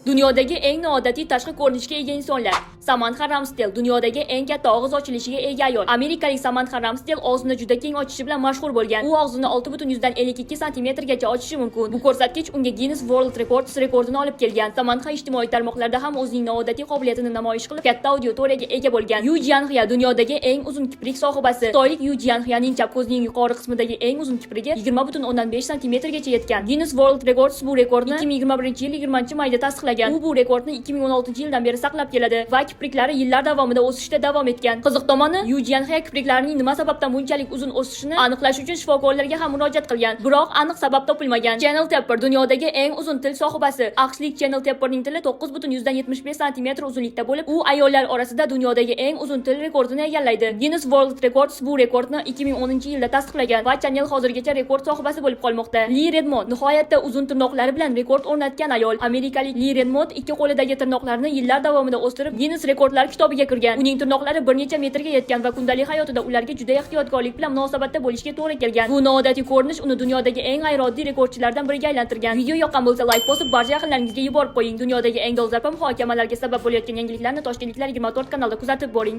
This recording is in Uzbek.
Dunyodagi eng noodatiy tashqi ko'rinishga ega insonlar. Samantha Ramsdell dunyodagi eng katta og'iz ochilishiga ega ayol. Amerikalik Samantha Ramsdell og'zini juda keng ochishi bilan mashhur bo'lgan. U og'zini 6,52 santimetrgacha ochishi mumkin. Bu ko'rsatkich unga Guinness World Records rekordini olib kelgan. Samantha ijtimoiy tarmoqlarda ham o'zining noodatiy qobiliyatini namoyish qilib, katta auditoriyaga ega bo'lgan. Yu Jianxia dunyodagi eng uzun kiprik sohibasi. Xitoylik Yu Jianxianing chap ko'zining yuqori qismidagi eng uzun kiprigi 20,5 santimetrgacha yetgan. Guinness World Records bu rekordni 2021-yil 20-mayda tasdiqlagan. U bu rekordni 2016-yildan beri saqlab keladi va kipriklari yillar davomida o'sishda davom etgan. Qiziq tomoni, Yu Jianxia kipriklarining nima sababdan bunchalik uzun o'sishini aniqlash uchun shifokorlarga ham murojaat qilgan, biroq aniq sabab topilmagan. Channel Tepper dunyodagi eng uzun til sohibasi. AQShlik Channel Tepperning tili 9,75 santimetr uzunlikda bo'lib, u ayollar orasida dunyodagi eng uzun til rekordini egallaydi. Guinness World Records bu rekordni 2010-yilda tasdiqlagan va Channel hozirgacha rekord sohibasi bo'lib qolmoqda. Li Redmond nihoyatda uzun tirnoqlari bilan rekord o'rnatgan ayol. Amerikalik Li Redmond ikki qo'lidagi tirnoqlarini yillar davomida o'stirib, Guinness rekordlar kitobiga kirgan. Uning tirnoqlari bir necha metrga yetgan va kundalik hayotida ularga juda ehtiyotkorlik bilan munosabatda bo'lishga to'g'ri kelgan. Bu noodatiy ko'rinish uni dunyodagi eng g'ayrioddiy rekordchilardan biriga aylantirgan. Video yoqqan bo'lsa, layk bosib, barcha yaqinlaringizga yuborib qo'ying. Dunyodagi eng dolzarb muhokamalarga sabab bo'layotgan yangiliklarni Toshkentliklar 24 kanalida kuzatib boring.